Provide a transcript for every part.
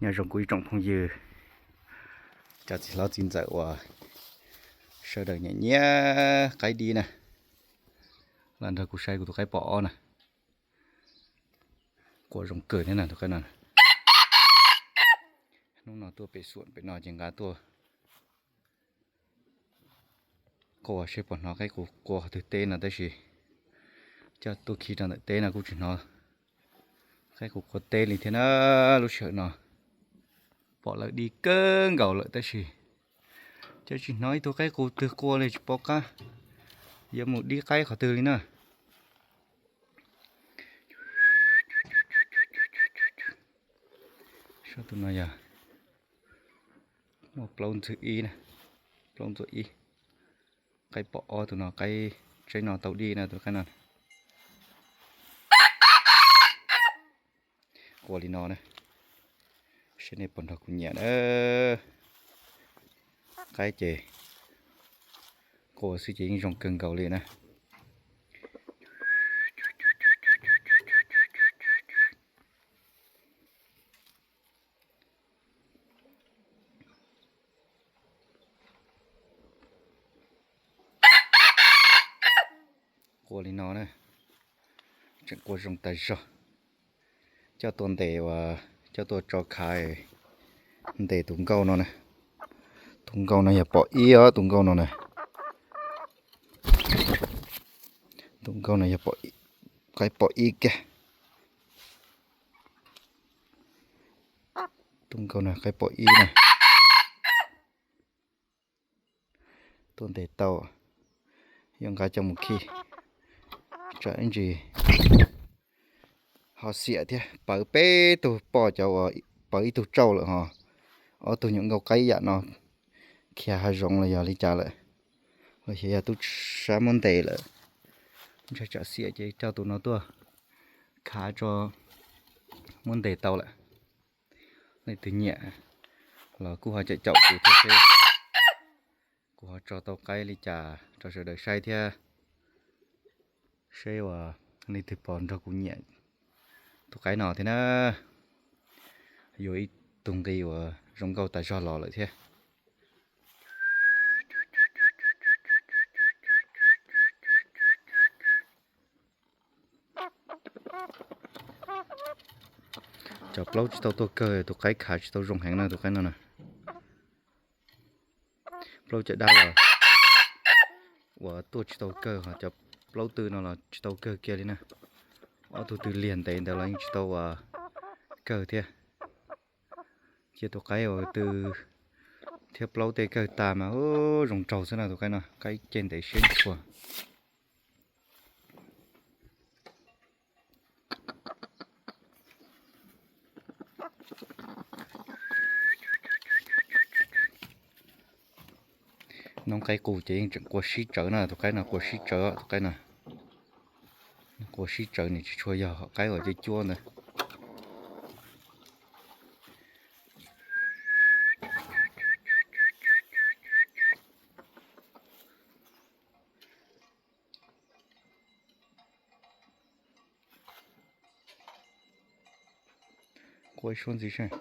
Nyob zoo kuv ib tsoom phooj ywg, cov txiv hlob txiv ntxawm uas sawv daws nyiam nyiam qaib dib na, los nrog kuv saib kuv tus qaib pom ob na. Quaj zoo kawg thiab na tus qaib no. Hnub no tuaj pem xuam pem no ces nqa tuaj quaj seb puas hnov qaib qus qua qhov twg teb no tab sis coj tuaj khi rau ntawm teb no kuj tsis hnov qaib qus qua teb li thiab na. Lub sij hawm no pom lawv dib kawg nkaus lawm tab sis cas tsis hnov ib tug qaib qus twg qua li, tsis paub qab yuav mus dib qaib qhov twg li na. Saib tus no yog muaj plaub ntxwg ib, plaub ntxwg ib. Qaib pom ob tus no, qaib tseeb no tau dib na tus qaib no. Qua li no na, seb nej puas nrog kuv nyiam na. Qaib ces qua xwb ces yeej zoo kawg nkaus li na. Qua li no na, tseem qua zoo tas zog. Coj tuaj ntes uas coj tuaj tso khav ntes tus nkauj no na. Tus nkauj no yog pom ib os, tus nkauj no na. Tus nkauj no yog qaib pom ib kiag. Tus nkauj no qaib pom ib na. Tuaj ntes tau, yuav nqa coj mus khi, tsam ib ntsis ho xiam thiab. Pawv peb tug poj cov uas pawv ib tug tsauj lawm ho, ob tug nyuam nkauj qaib yam no khiav hav zoov los yog li cas lawm, los xyov yog tub sab muab ntes lawm. Ntshai tsam xiam ces coj tus no tuaj khav tso, muab ntes tau lawm. Leej twg nyiam los kuj ho caum caum kuv thiab seb kuv ho tso tau qaib li cas rau sawv daws saib thiab. Seb uas leej twg pom nrog kuv nyiam tus qaib no thiab na. Yuav ib tug nqi uas zoo nkauj tas zog los lawm thiab. Cov plaub tsis tau tuaj kawg, tus qaib khav tsis tau zoo heev na tus qaib no na. Plaub caj dab los uas tuaj tsis tau kawg, ho cov plaub tw no los tsis tau kawg kiag li na. Ob tug tw liag ntev ntawd los yeej tsis tau uas kawg thiab. Cia tus qaib uas tw thiab plaub tej kawg tas mas zoo nraug xwb na tus qaib no, qaib ceg ntev siab ntshua. Noob qaib qus ces yeej tseem qua sib tsawv na, tus qaib no qua sib tsawv, tus qaib no qua sib tsawv, nws tsis tshua yog hom qaib uas cuab cuab ntawd. Qua ib suab ntxiv seb.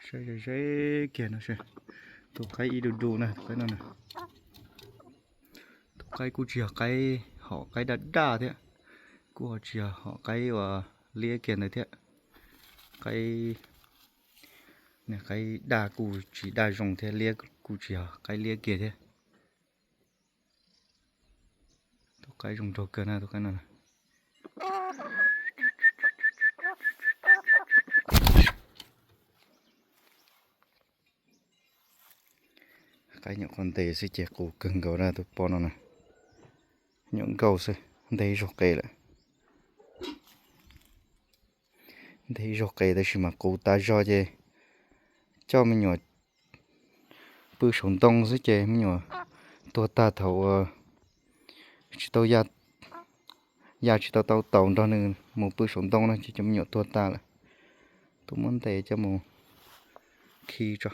Saib ze ze kiag no seb. Tus qaib ib du du na, tus qaib no na. Tus qaib kuj tsis yog qaib hom qaib daj daj thiab, kuj ho tsis yog hom qaib uas liab kiag ntawd thiab. Qaib, qaib daj kuj tsis daj zoo thiab, liab kuj tsis yog qaib liab kiag thiab. Tus qaib zoo nraug kawg na tus qaib no. Qaib nyuam qhuav ntes xwb ces qus kawg nkaus na tus poj no na. Nyuam nkauj xwb, ntes ib zaug qe lawm. Ntes ib zaug qe tab sis mas qus tas zog ces coj me nyuam pw saum ntoo xwb ces me nyuam tuag tag thaum uas tsis tau ya, ya tsis tau tau taus nrog nws mus pw saum ntoo no ces cov me nyuam tuag tag lawm. Tuaj muab ntes coj mus khi tso.